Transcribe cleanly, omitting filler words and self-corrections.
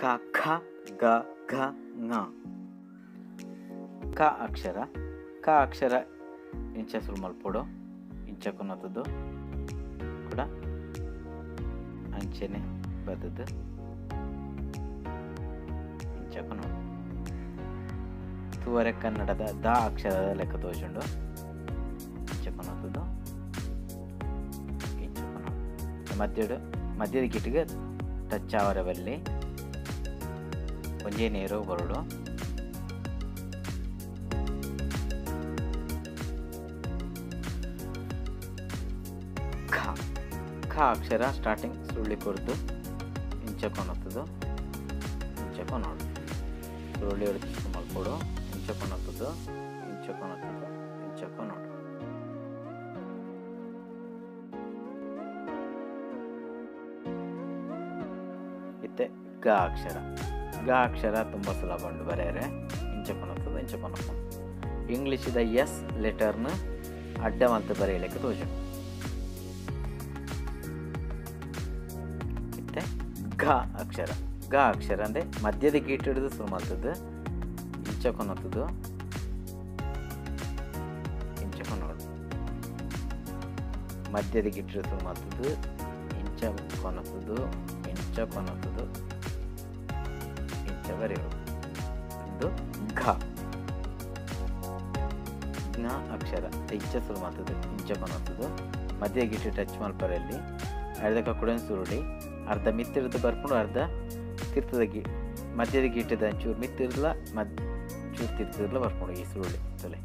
ಕ ಖ ಗ ಘ ങ. ಕ ಅಕ್ಷರ. ಕ ಅಕ್ಷರ ಇಂಚ ಸುರು ಮಲ್ಪೊಡು, ಇಂಚ ಕೊನತದ್ದು ಕೂಡ ಅಂಚೆನೆ ಬತ್ತದು ಇಂಚ ಕೊನೊಡು. ತೂವರೆ ಕನ್ನಡದ the ಅಕ್ಷರದ ಲೆಕ್ಕ ತೋಜುಂಡು. ಇಂಚ ಕೊನತದ್ದು ಇಂಚ ಕೊನೊಡು. ಮಧ್ಯಡು ಮಧ್ಯದ ಗಿಟ್ಟಿಗೆ ಟಚ್ ಆವರೆ ಬಲ್ಲಿ, ಒಂಜೇ ನೇರು ಬರಡು. ಖ. ಖ ಅಕ್ಷರ ಸ್ಟಾರ್ಟಿಂಗ್ ಸುರುಳಿ ಕೊರ್ದು ಇಂಚ ಕೊನತದ್ದು ಇಂಚ ಕೊನೊಡು. ಸುರುಳಿ ಹೊಡೆದು ಮಲ್ಪೊಡು, ಇಂಚ ಕೊನತದ್ದು ಇಂಚ ಕೊನತದ್ದು ಇಂಚ ಕೊನೊಡು. ಇತ್ತೆ ಗ ಅಕ್ಷರ. ಗ ಅಕ್ಷರ ತುಂಬ ಸುಲಭ ಉಂಟು ಬರೆಯರೆ. ಇಂಚ ಕೊನತದ್ದು ಇಂಚ ಕೊನಪು. ಇಂಗ್ಲೀಷದ ಎಸ್ ಲೆಟರ್ನ ಅಡ್ಡ ಮಲ್ತ್ ಬರೆಯಲಿಕ್ಕೆ ತೋಜು. ಇತ್ತೆ ಘ ಅಕ್ಷರ. ಘ ಅಕ್ಷರ ಅಂದರೆ ಮಧ್ಯದ ಗೀಟ್ ಹಿಡಿದು ಶುರು ಮಾಡ್ತದ್ದು, ಇಂಚ ಕೊನತದ್ದು ಇಂಚ ಕೊನೋಡು. ಮಧ್ಯದ ಗಿಟ್ ಹಿಡಿದು ಶುರು ಮಾಡ್ತದ್ದು, ಇಂಚ ಕೊನತದ್ದು ಇಂಚ ಕೊನತದ್ದು ಇಂಚ ಬರೆಯೋದು. ಇದು ಘ. ಜ್ಞ ಅಕ್ಷರ ಇಂಚ ಶುರು ಮಾಡ್ತದೆ, ಇಂಚ ಕೊನತದ್ದು. ಮಧ್ಯ ಗಿಟ್ಟು ಟಚ್ ಮಲ್ಪರಲ್ಲಿ ಅರ್ಧಕ್ಕೆ ಕೂಡ ಸುರುಳಿ, ಅರ್ಧ ಮಿತ್ತಿರ್ದು ಬರ್ಕೊಂಡು ಅರ್ಧ ತಿರ್ತದ ಗಿ ಮಧ್ಯದ ಗೀಟದ ಚೂರು ಮಿತ್ತಿರ್ಲ ಮದ್ ಚೂರು ತಿರ್ತಿರ್ಲ ಬರ್ಕೊಂಡು ಈ ಸುರುಳಿ ತೊಲೆ.